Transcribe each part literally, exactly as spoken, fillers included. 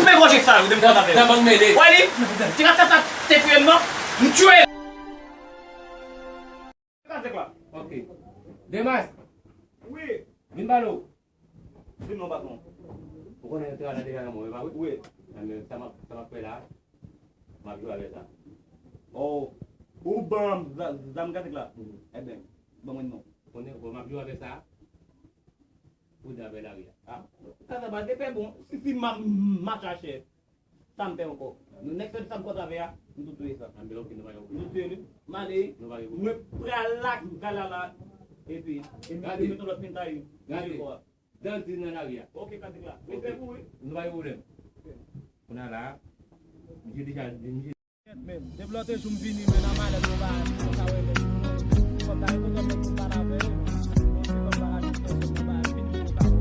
Men gwo je sa yo, de m konn avè yo. Wè li? Ti gata sa te touye m non. M touye. Kazèk la. Ok. Demas. Wi. Vin pale w. Vin non, patwon. Ou konnen yo te al nan deja nan mwen, pa wi? Wi. Sa m ap, sa m ap fè la, m ap jwe avè sa. Oh. Ou ban m za-, zam kazèk la? Mhm. Ebyen, ban mwen non. Ou konnen, bon, m ap jwe avè sa. Ou di avè lari a. Ah, sa, sa va depen bon. Si, si ma, ma chache. Sa m fè ankò. Nou nèg fè sa m konn avè a, nou tou touye sa. Anben, ok, nou pa gen pwoblèm. Nou touye li. M ale, nou pa gen pwoblèm. Mwen pral la, gala la. Epi, epi, gade, mete lòt pinta yo. Gade. Dandi nan lari a. Ok, Kadik la. Mete pou wi. Nou pa gen pwoblèm. Ok. Kounye a la, misye deja, misye Men, depi lòt jou m vini, men nan malèt mwen pa, mwen pa wè lè. Fò m ta gen kontan mwen pou m pale avè yo. Bon, se fò m pa rache pèsòn, mwen pa vini pou m ka wè.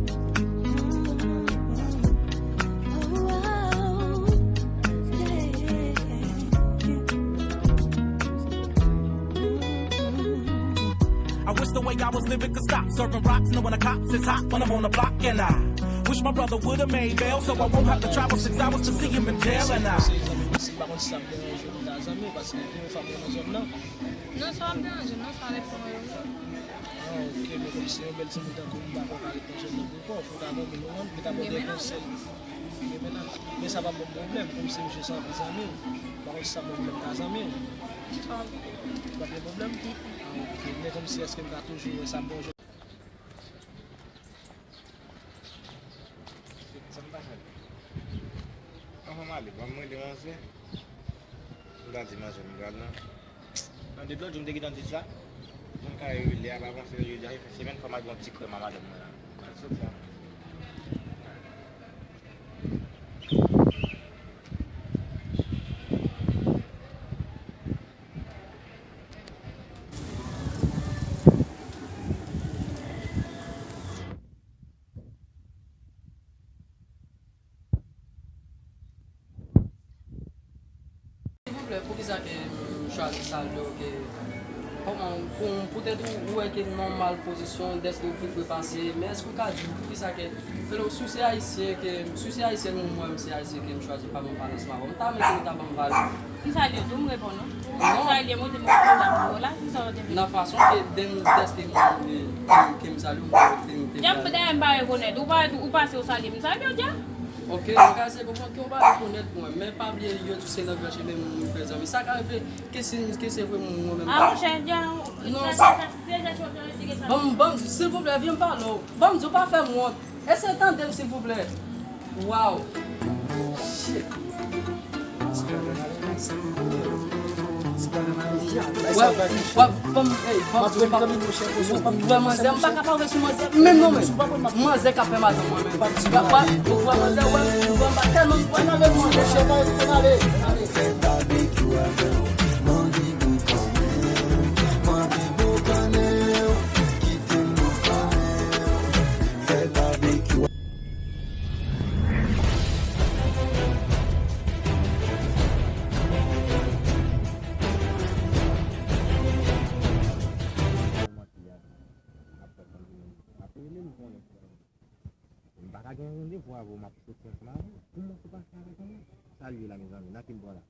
I wish the way I was living could stop. Serving rocks, knowing the cops is hot when I'm on the block. And I wish my brother would've made bail, so I won't have to travel six hours to see him in jail. And I Si m pa konn si sa ap deranje w, m ta zanmi w, paske gen yon fanm nan zòn nan. Non, sa p ap deranje m, non, sa depann yo. Ah, ok, men kòmsi yon bèl timoun tankou m, m pa kwè w ka ret nan zòn nan pou kò w, fò w ta zanmi nou, men ta ba w de konsèy. Gen mennaj. Men sa p ap ban m pwoblèm, kòmsi misye se anpil zanmi w. M pa konn si sa ap ban m pwoblèm, m ta zanmi w. Pa gen pwoblèm? Ah, ok, men kòmsi èske m ka toujou wè sa m bon jan. Sa m ta fè? Anvan m ale, ban m rele manzè. M ta di manzè m pral nan. Nan depi lòt jou m te gentan di sa. Jan kay rele a pa panse yo di a fè semèn fò m al gen yon ti krèm a madanm mwen la. Pral soti a. Silvouplè, poukisa ke m chwazi salye w ke kòman pou, poutèt ou, ou wè ke m nan mal pozisyon, dèske ou pi pre pase, men èske ou ka di m poukisa ke, selon, si w se ayisyen, ke, si w se ayisyèn, ou wè m se ayisyen, ke m chwazi pa ban m pale ansanm avè w, m ta renmen ke ou ta ban m valè. M salye w tou, m reponn ou. M salye, m rete m kontan pou ou la, kisa w te vle? Nan fason ke, dèske m, ke, ke m salye w, ke m te. Djab, dayè m pa rekonèt. Ou pa, ou pase, ou salye m, m salye w, djab. Ok, m ka se konprann ke w pa rekonèt mwen, men pa bliye yo di se nan gran chemen moun fè zanmi. Sa ka rive ke se, ke se vre moun mwen menm. Ah, monchè, djab. Non, sa, sa, se, se, se, se, se, se, ban m, ban m, silvouplè, vin pale w. Ban m di w pa fè m wont. Eseye tande m, silvouplè. Waw. Shit. Wè, wè, ban m, ey, ban m, ban m. Wè, manzè, m pa ka pale sou manzè menm non, men. Manzè k ap fè mal nan mwen, men. Wè, wè, wè, manzè, wè, wè, m pa tèlman, wè, nan men manzè. M pa ka gen randevou avè w, m ap soti ansanm avè w. Kouman se pase avèk mwen? Salye la, mezanmi, nan ki m pran la?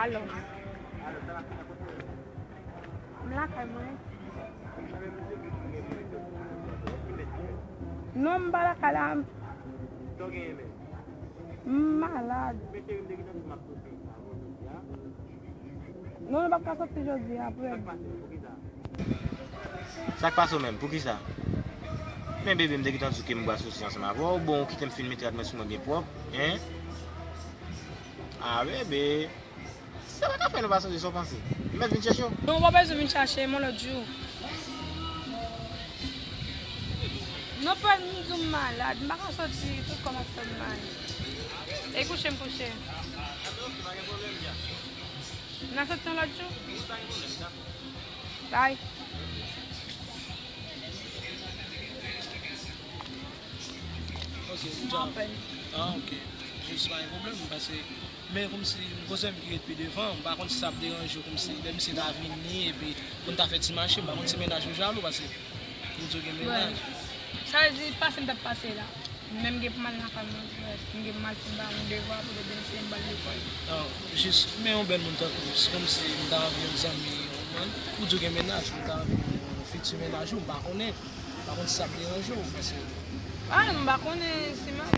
Alo. M lakay mwen. Non, m pa lakay la. M malad. Non, nou p ap ka soti jodi a, pou rèd. Sa k pase w menm? Poukisa? Men bebe, m te gentan di w ke m pral soti ansanm avè w. Bon, ou kite m fin mete rad mwen sou mwen byen pwòp, en? A, bebe. Sa pa ka fè nou pa sonje sa w panse. M mèt vin chèche w? Non, w pa bezwen vin chache m yon lòt jou. Non, pa m di w m malad. M pa ka soti, tout kò m ap fè m mal. E kouche m kouche. N a soti yon lòt jou. Bye. Ok, dja. Ah, ok. Jis pa gen pwoblèm, paske Men kòmsi m gon zanmi ki ret pi devan, m pa konn si sa ap deranje w, kòmsi lè misye ta vini epi pou n ta fè ti mache, m pa konn si mennaj ou jalou, paske m di w gen mennaj. Sa vle di, pase m t ap pase la. Menm gen pou m al lakay mwen, m gen pou m al fè ba yon devwa pou l ede m si m ba l lekòl. Non, jis, men yon bèl moun tankou w, se kòmsi m ta anvi yon zanmi, yon moun, ou di w gen mennaj, m ta anvi yon fiti mennaj ou, m pa konnen. M pa konn si sa ap deranje w, paske. Ah, m pa konnen si m ap,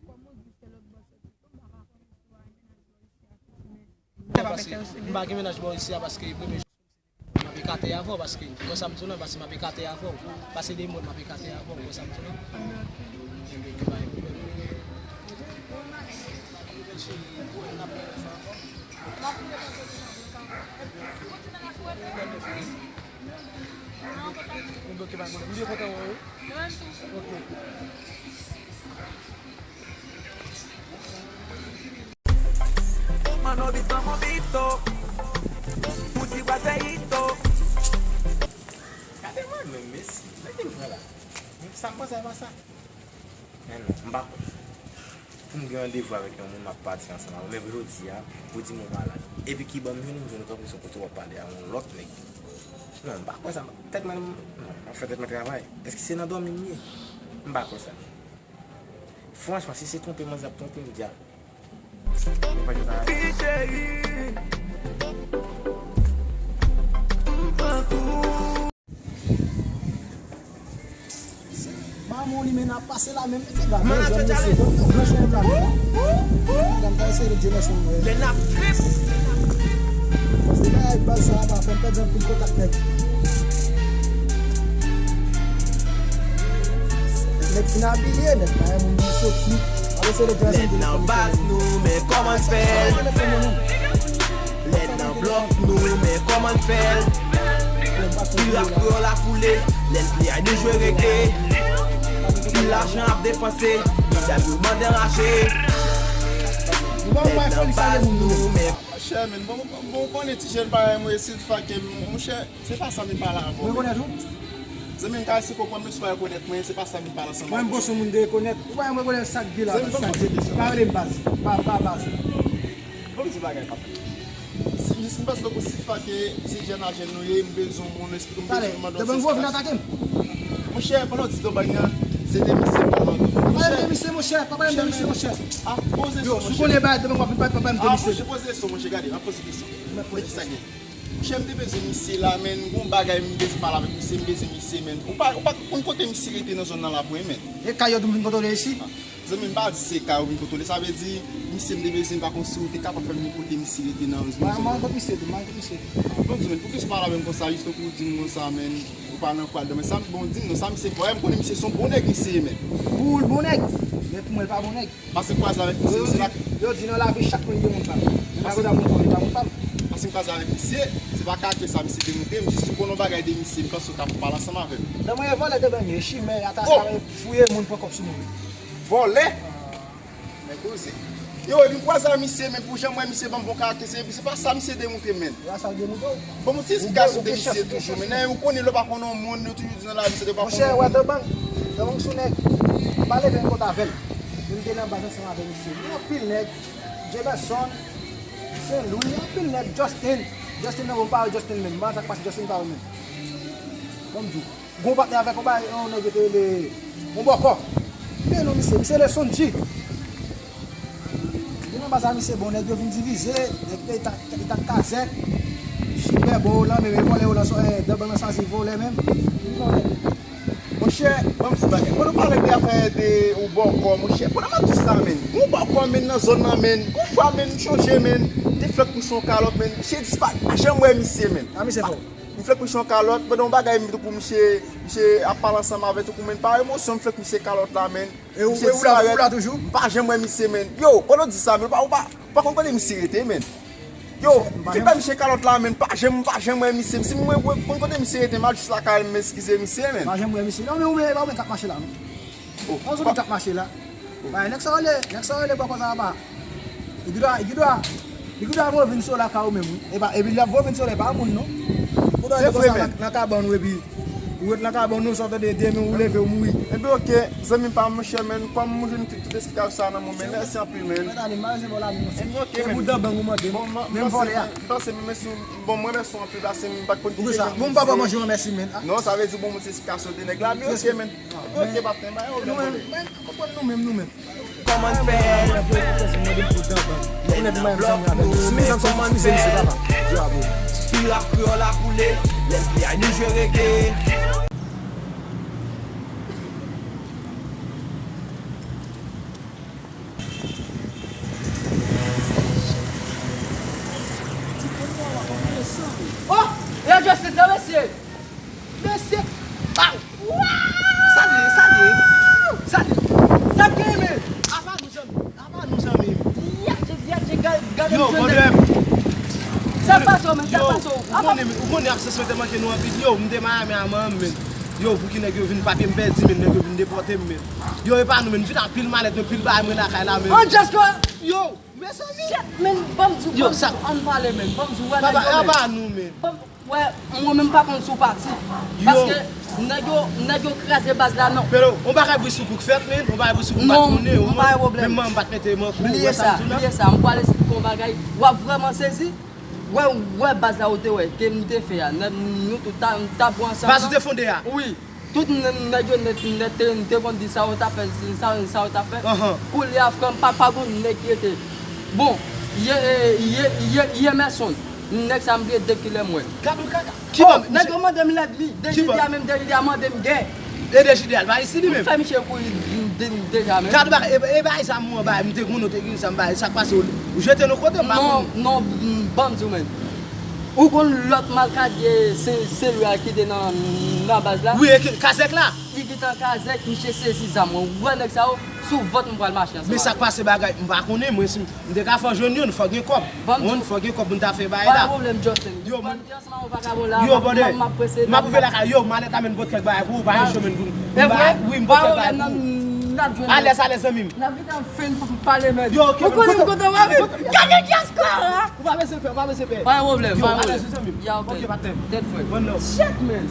kòm ou di, se lòt bò sòti tou, m pa ka konnen si w al mennaj bò isi a fiti, men. Non, paske m pa gen mennaj bò isi a, paske premye jou m ap ekate avè w, paske, ou wè sa m di w lan, paske m ap ekate avè w. Pase de mwa m ap ekate avè w, ou wè sa m di w lan? Enben, ok, pa gen pwoblèm. Enben, ok, pa gen pwoblèm. M byen kontan wè w, wi. Ok. Mano, bitch, vamos, Vito. Pussy, what a hito. Gade mwen menm, mesi. Gade mwen la. Sa m panse a pa sa. Men non, m pa kwè. Pou m gen randevou avèk yon moun, m ap pati ansanm avè l. Men jodi a, ou di m ou malad. Epi ki ban m jwenn ou, m jwenn ou tankou se yon kote w ap pale a yon lòt nèg. Non, m pa kwè sa. Tèt mwen, non, m ap fè tèt mwen travay. Èske se nan dòmi m ye? M pa kwè sa. Franchman, si se twonpe manzè ap twonpe m, dyab. Mwen pa jwenn sa. Wi, cheri. M pran kou. Maman, li men ap pase la menm. Se gade, jèn mesye, jèn mesye, jèn la menm. Gade, m ta eseye de Jameson, wè. Lè n ap trip. Se bagay baz sa a pa fè m pèdi anpil kontak nèg. Nèg fin abiye, nèg pa yon moun ki soti. Alò se le Lèd nan baz nou, men kòman n fè l? Lèd nan blòk nou, men kòman n fè l? Pirap kreyòl a koule, lè n vle ay nou jwe rege. Pil lajan ap depanse, medam yo mande anraje. Lèd nan baz nou, men Monchè, men bon, bon, bon, konnen ti jèn parèy mwen, si l fake, monchè, se pa sa m vin pale avè w. Mwen rekonèt ou? Zanmi m, ka esi konprann mwen, si w pa rekonèt mwen, se pa sa m vin pale ansanm avè w. Mwen, m gon sou moun de rekonèt. Ou pa rekonèt sa k di la, sa k di. Pa rele m baz. Pa, pa baz. Bon, m di bagay, papa. Si, si m panse tankou si fake, se jèn a jèn nou ye, m bezwen moun, esplike m, bezwen mande yon ti espas. Monchè, pandan w di Dobang nan, se de misye m pale anpil. Pa pale m de misye, monchè, pa pale m de misye, monchè. Ah, poze sou, monchè. Yo, si w konnen bagay Dobang w ap vin pale, pa pale m de misye. Ah, monchè, poze sou, monchè, gade, m ap poze kesyon. Mwen poze sa gen. Monchè, m te bezwen misye la, men m gon bagay m bezwen pale avèk misye, m bezwen misye, men. Ou pa, ou pa konn kote misye rete nan zòn nan la pou mwen, men. E kay yo di m vin kontwole isi? Zanmi m, pa di se kay ou vin kontwole. Sa vle di, misye m te bezwen, m pa konn si w te kapab fè m vin kote misye rete nan zòn nan. Mwen, mwen rankontre misye tou, mwen rankontre misye tou. Bon, zanmi m, poukisa w pale avè m konsa, jis tankou w di m konsa, men, ou pa nan kwad, men sa, bon, di m non, sa misye fè, m konnen misye se yon bon nèg, misye ye, men. Pou ou, l bon nèg, men pou mwen, l pa bon nèg. Paske m kwaze avèk misye, se pa. Yo di nan lavi, chak moun gen moun pa l. Mwen pa vle moun pa m, li pa moun pa m. Paske m kwaze avèk misye, se pa karaktè sa misye te montre m, jis ou konnen yon bagay de misye, m panse w ka pale ansanm avè m. Lè mwen ye vòlè, te ban m ye chimè, ata sa, fouye moun, pran kòb sou moun. Vòlè. Nèg koze. Yo, epi m kwaze ak misye, men pou jan m wè misye ban m bon karaktè, se, se pa sa misye demontre m, men. Bon, m ti esplikasyon de misye toujou, men ou konnen lè w pa konn yon moun, yo toujou di nan lavi, se de pa konn yon moun. Monchè, wè, Dobang, Dobang sou nèg. M pa leve m kontre avè l. Men m te nan baz ansanm avè misye. Gen anpil nèg, Jameson, Saint Louis, anpil nèg, Justin. Justin nan, bon, m pa wè Justin menm. M pa konn sa k pase Justin, m pa wè menm. Bon, m di w. Gon patnè avèk yon bay, yon nèg yo te rele yon bòkò. Men non, misye, misye rele Sonji. Gen nan baz la, misye bon, nèg yo vin divize, nèg yo ta, ta, ta kazèk, chimè bon, lan, men vòlè yo lan, eh, Dobang nan swazi vòlè menm. Li vòlè. Monchè, ban m di bagay. Mwen nou pale de afè de yon bòkò, monchè. Pandan m ap di sa, men. Yon bòkò, men, nan zòn nan, men. Yon fwa, men, m chonje, men. Te fèk kouche yon kalòt, men. Misye disparèt. Pa janm wè misye, men. A, misye fò. M fèk misye yon kalòt, pandan yon bagay m tankou misye, misye ap pale ansanm avè tankou, men pa emosyon, m fèk misye kalòt la, men. E ou, misye e ou la, disparèt, ou la toujou? M pa janm wè misye, men. Yo, pandan w di sa, men, ou pa, ou pa, ou pa konn kote misye rete, men. Yo, m fèk bay misye kalòt la, men, pa janm, m pa janm wè misye. Si m wè, wè, konn kote misye rete, m al jis lakay l, m eskize misye, men. Pa janm wè misye. Non, men ou, men, e pa ou menm k ap mache la, non. Oh, pa yon zòt k ap mache la. Bay, nèg sa yo rele, nèg sa yo rele bòkò sa pa. Li gen dwa, li gen dwa, li gen dwa vin sou lakay ou menm, wi. E pa, epi l ap vin sou, e pa moun, non. Ou dwe rete konsa nan, nan kabann ou, epi Ou ret nan kabann ou, sa w tande demen ou leve ou mouri. Enben, oke, zanmi pa m, monchè, men, kòm mwen jwenn tout, tout esplikasyon sa nan mwen, men, mèsi anpil, men. Mwen tande, m pa bezwen ba w lavi, monchè. Enben, oke, men. Se pou danbann ou mande m. Bon, men, m panse, men, si, bon, mwen, mèsi anpil, paske m pa t konn ki te gen. Bon, m pa ba manje, mèsi, men. Non, sa vle di, bon, mwen se esplikasyon de nèg la, men, oke, men. Enben, oke, patnè, ba yo, nou menm, men, konprann nou menm, nou menm. Kòman n fè? Ou konnen demen blòk nou, men kòman n fè? Pi rap kreyòl la koule, lè l pi ay nou jwe rege. Oh! Radyo Sezè, mesye! Mesye! Pow! Sa l ye, sa l ye, sa l ye. Sa k genyen, men? Apa nou, zanmi m? Apa nou, zanmi m? Yadje, yadje, gade, gade. Yo, m jwenn brother. Sa k pase w, men? Sa k pase w? Ou konnen, ou konnen absans mwen te manke nou anpil. Yo, m te Miami a manman m, men. Yo, pou ki nèg yo vin papye m pèdi, men nèg yo vin depòte m, men. Yo, e pa nou, men. Vin ak pil malèt, men pil bagay mwen lakay la, men. An just yo, mezanmi. Shit, men, ban m di w, yo, ban m di w, ann pale, men. Ban m di w, wè nèg yo, men. Apa nou, men. Wè, mwen menm pa konn si w pati. Yo. Paske nèg yo, nèg yo kraze baz la, non. Pero, yon bagay bri sou kou k fèt, men, yon bagay bri sou kou m pa t konnen, non, m pa gen pwoblèm. Menm mwen, m pa t mete men kou, bliye sa, bliye sa, m pral esplike w yon bagay, w ap vrèman sezi. Wè, wè baz la ou te wè, ke m te fè a, nèg nou tout ta, n ta bwè ansanm. Baz ou te fonde a? Wi. Tout nè-, nèg yo nèt, nèt te, te konn di sa yo t ap fè, sa, sa yo t ap fè. Koulye a, frè m, pa, pa gon nèg ki rete. Bon, ye, ye, ye, ye Mèson, nèg sa m bliye de kilè m wè. Gad yon kaka. Ki bò? Nèg yo mande m lèd li. De jodi a menm, de jodi a mande m gè. E de jodi a, l pa isi li menm. M fè misye kouri de-, deja menm. Gad bak, e, e bagay sa m wè, bagay, m te konn ou te gen sa m bagay, sa k pase w, ou jete nou kote, m pa konn. Non, non, m, ban m di w menm. Ou konn lòt malkadye, se, se li a ki te nan, nan baz la. Wi, e ki, kazèk la. Li gentan kazèk, misye sezi zam mwen. Ou wè nèg sa yo, sou vant m pral mache ansanm avè l. Men sa k pase bagay, m pa konnen, mwen si m te ka fè jwenn youn, fòk gen kòb. Bon, fòk gen kòb pou n ta fè bagay la. Pa pwoblèm, Justin. Yo, m te ansanm avè yon vakabon la, yo, m ap, brother, m ap prese, m ap rive lakay, yo, malèt la, men m pot kèk bagay pou ou, pa gen cho, men m, m ba, wi, m pot kèk bagay pou ou. Alèz, alèz, zanmi m. N ap gentan fin pale, men. Yo, ok, ou konnen m kontan w ap viv. Gade diaspora! Ou pa bezwen pè, ou pa bezwen pè. Pa gen pwoblèm, pa gen pwoblèm. Yo, alèz, zanmi m. Ya, ok. Ok, patnè m. Tèt frèt. Bon, non. Shit, man.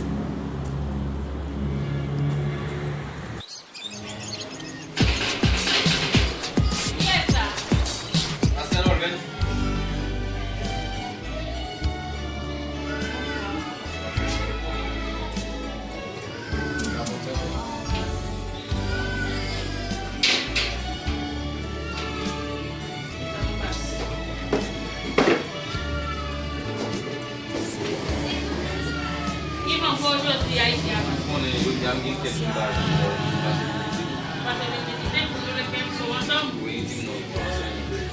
Ivan, bon, jodi a isi a. Ou konnen, jodi a, m gen kèk jou m pa vin, m pase vin vizite. Pase vin vizite, pou nou ret fè yon show ansanm. Wi, di m non, kòmanse vin vizite.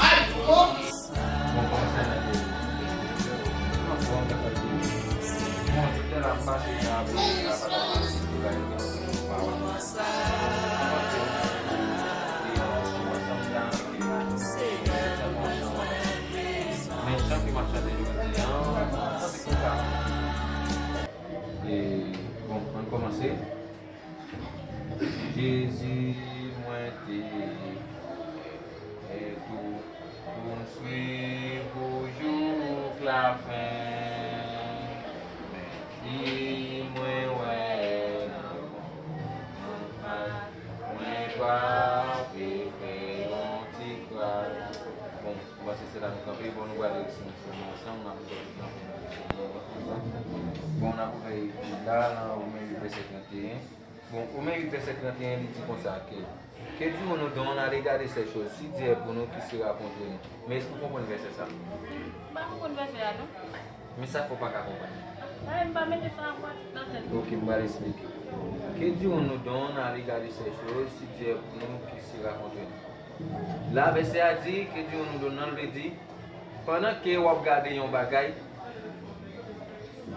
Ay! Oh! Bon, kòman sa y ap ye? Bon, m ta fè l byen. Bon, jodi a la, m pase la, apre sa, pa ta pase, m te bay yon pawòl. Anvan ke m te ansanm la, anke m te ansanm. Men chan ke m ap chante jodi a, se konsa. E, bon, ann kòmanse. Jezi, mwen te kwè tou pou m swiv ou jouk lafen. Men si mwen wè nan konfrans, mwen dwa te fè yon ti kwa. Bon, m panse se la nou kanpe. Bon, nou pral resi ansanm, ansanm, n ap gade nan konfrans. Bon, n ap ouvè Ekriti la, nan Women uit, vèsè trannteyen. Bon, Women uit, vèsè trannteyen, li di konsa ke, Que Dieu nous donne à regarder ces choses, si Dieu est pour nous, qui sera contre nous? Men èske w konprann vèsè sa? M pa konprann vèsè a, non. Men sa k fè w pa ka konprann? Paske m pa mete sa an pratik nan tèt mwen. Ok, m pral eksplike. Que Dieu nous donne à regarder ces choses, si Dieu est pour nous, qui sera contre nous? La, vèsè a di, Que Dieu nous donne, nan l vle di, pandan ke w ap gade yon bagay,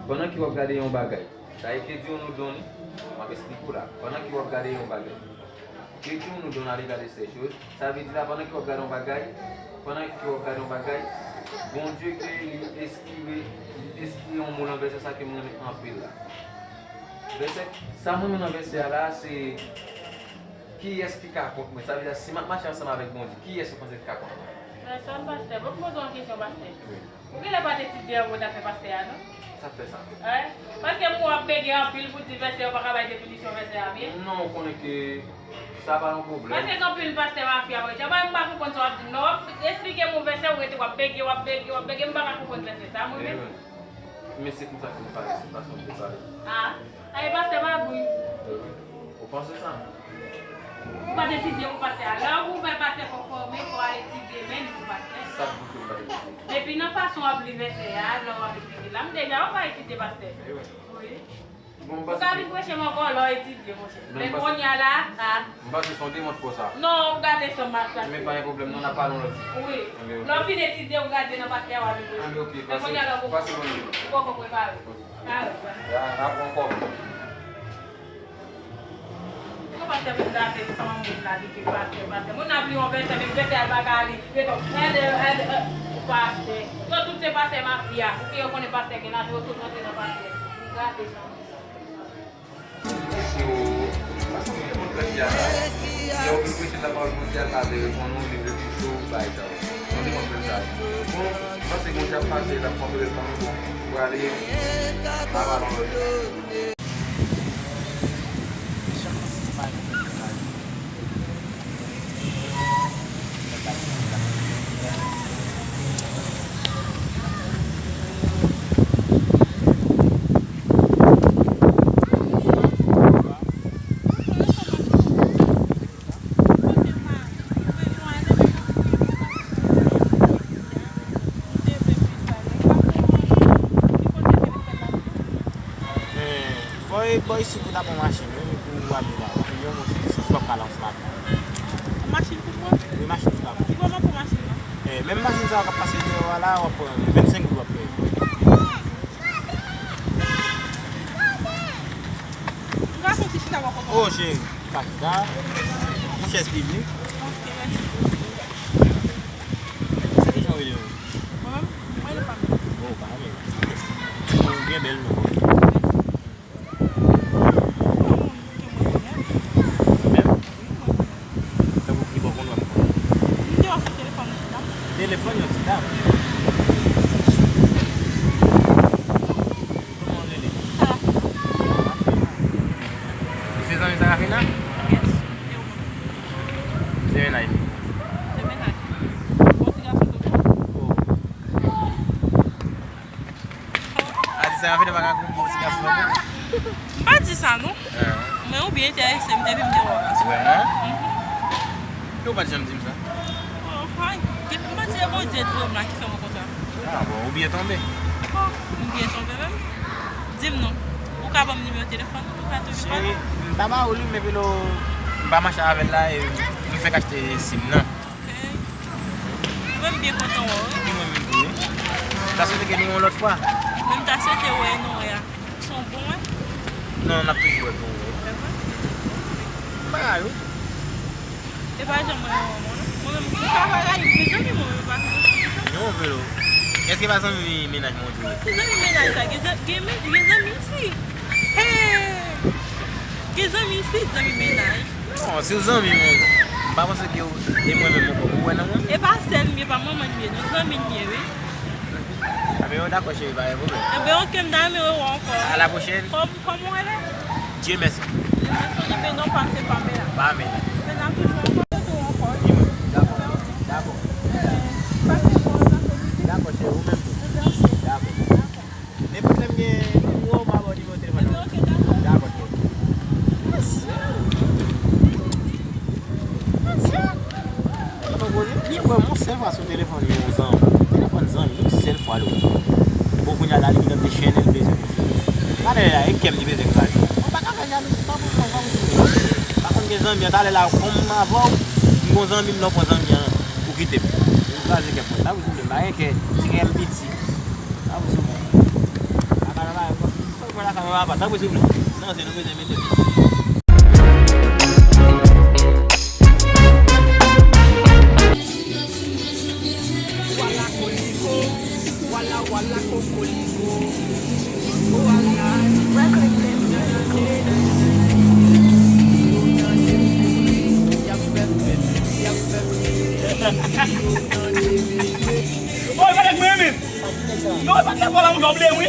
pandan ke w ap gade yon bagay, sa e Que Dieu nous donne, m ap eksplike w la, pandan ke w ap gade yon bagay, Que Dieu nous donne à regarder ces choses, sa vle di la, pandan ke w ap gade yon bagay, pandan ke w ap gade yon bagay, Bondye ke li enspire, li enspire yon mo nan vèsè sa ke m renmen anpil la. Vèsè, sa m renmen nan vèsè a la, se Kiyès ki ka kont mwen? Sa vle di, si m ap mache ansanm avèk Bondye, kiyès ou panse ki ka kont mwen? Pèsòn, pastè. Bon, m poze w yon kesyon, pastè. Wi. Ou genlè pa t etidye an pou w ta fè pastè a, non? Sa fè sa. Wi. Paske m wè w ap bege anpil pou di vèsè, yo pa ka bay definisyon vèsè a byen. Non, ou konnen ke sa pa yon pwoblèm. Paske gen anpil pastè mafya, mwen, mwen m pa konprann sa w ap di m nan. W ap esplike m yon vèsè, ou rete w ap bege, w ap bege, w ap bege, m pa ka konprann vèsè sa, mwen menm. Men se konsa ke m pale, se fason m te pale. Ah, ay pastè pa gou. Ou panse sa? Ou pa t etidye pou pastè a. Lè w ouvè pastè, fò w fòme, fò w al etidye, men li pou pastè. Sa k di ke m pa t etidye? Depi nan fason w ap li vèsè a, lè w ap esplike la, m deja, ou pa etidye pastè. Wi. Wi. Bon, m panse ke... Ou ka vin preche m ankò lè w etidye, monchè. Men kounye a la, a. M panse se yon demon k fè w sa. Non, ou gade sa m ap pase. Men pa gen pwoblèm, non, n ap pale yon lòt jou. Wi. Anben, ok. Lè w fin etidye, ou gade nan pastè a, w a vin preche. Anben, ok, pase, pase bonjou. Ou poko prepare. Ok. Pare. Ya, n ap pran kòb. Ou pastè vin gate san moun la, di ke pastè, pastè. Moun nan ap li yon vèsè, men vèsè a l pa ka li. Yo tou, èdè, èdè, èdè, pastè. Yo tout se pastè mafya. Ou ki yo konnen pastè gen lajan, yo tout rantre nan pastè. Vin gate san moun. Yo, paske moun fè teyat la, lè w vin preche lapawòl Bondye atravè yon liv, yo tou bay sa yo. Moun ki konn fè sa. Bon, m panse Bondye ap pase, l ap kontwole tan nou, bon, pou ale, n a pale yon lòt jou. Fò e bò isit pou ta pran machin, wi, pou ale la. Yon moun ki di si w ap pale ansanm ak mwen. Machin pou mwen? Wi, machin pou ta pran. Ki moman pou machin nan? Eh, menm machin sa a k ap pase deyò a la, w ap pran li. Vennsenk goud w ap peye. M ka fè yon ti chita bò kote w. Oh, cheri, pa chita. Yon chèz piblik. Ok, mèsi. Se ki jan w rele w? Mwen menm? Mwen rele Pamela. Oh, Pamela. Ou byen bèl non. Mwen menm? Tankou ki bò kote w ap pran? M te wè sou telefòn yon ti dam. Telefòn yon ti dam? Kòman w rele? Sarafina. Sarafina. Ou se zanmi Sarafina? Yes. E ou menm? Se mennaj li. Se mennaj li. Bon ti gason tou. Oh. A di sa, Sarafina pa ka goumen pou ti gason ankò? M pa di sa, non. Ah. Men ou byen enterese, m te vin m te wè w. Vrèman? Mhm. Yo pa t janm di m sa. Oh, ay. Depi m panse se Bondye di w m la ki fè mwen konsa. Ah, bon, ou byen tonbe. Oh, m byen tonbe menm. Di m non. Ou ka ban m nimewo telefòn ou, ou ka toujou pale. Cheri, m ta ba ou li, men velo, m pa mache avè l la, e m fèk achte sim nan. Ok. Mwen, m byen kontan wè w, wi. Mwen menm tou, wi. M ta swete ke nou wè yon lòt fwa. Men m ta swete wè nou wè a. Se yon bon wè? Non, n ap toujou wè pou ou wè. Vrèman? M pa rayi w. E pa janm mwen wè w, non. Mwen menm, ou ka pa rayi m, men zanmi mwen, mwen pa. Non, Velo. Èske pa zanmi mennaj mwen ou di? Ki zanmi mennaj sa? Gen zan-, gen men-, gen zanmi isit. Hey! Gen zanmi isit, zanmi mennaj. Non, si w zanmi m, m pa panse ke w, e mwen menm ankò, ou wè nan mwen? E pa sè l m ye, pa manman l m ye, non, zanmi l m ye, wi. A, men yo dakò, cheri, pa gen pwoblèm. Enben, oke, m ta renmen wè w ankò. A la pwochèn. Kòm, kòman w rele? Dieu merci. Dieu merci, men non pa m se Pamela. Pamela. Pamela toujou ankò, toujou ankò. Wi, wi, dakò, dakò. Pase bon, pase bon. Dakò, cheri, ou menm tou. Dakò. Nenpòt lè m gen nimewo, m a ba w nimewo telefòn nan. Dakò, cheri. Mesye. Mesye. Telefòn koze. Li wè m yon sèl fwa sou telefòn yon zanmi. Telefòn zanmi, yon sèl fwa lè w. Bon, kounye a la, li gentan dechennen, li bezwen. Talè la, e kè m li bezwen kraze. Mwen pa ka fè jalouzi, pa pou, pa pou sou mwen. Pa konn gen zanmi an, talè la, kòm m avè w, m gon zanmi m, lè w pran zanmi an, ou kite m. Ou kraze kè m, mwen. Pa pou sou mwen, m pa gen kè, ti kè m piti. Tanpri sou mwen. Papa, papa, papa, papa, tanpri sou mwen. Non, se nou bezwen mete piti. Wala koliko, wala, wala kokoliko. Wala. Oy, gade mwen menm. Non, e pa t lè pwal la, mwen ble wi.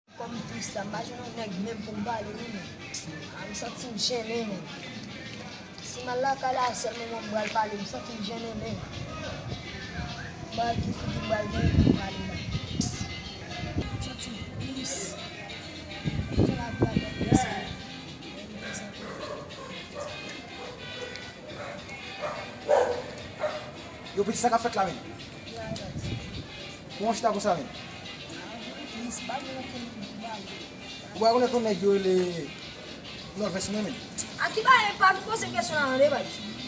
Kòm tris la, m pa jwenn yon nèg menm pou m pale, wi, men. A, m santi m jennen, men. Si m al lakay la, sèl moun mwen m pral pale, m santi m jennen, men. M pa wè ki figi m pral genyen pou m pale la. M santi m tris. Jan lavi a bèl konsa. Yo, pitit, sa k ap fèt la menm? Kouman w chita konsa menm? Ou pa konnen ton nèg yo rele Lòvès mwen menm? A ki bagay, pa vin poze m kesyon la, tande, bay.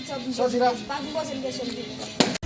Sa w di la? Pa vin poze m kesyon, m di.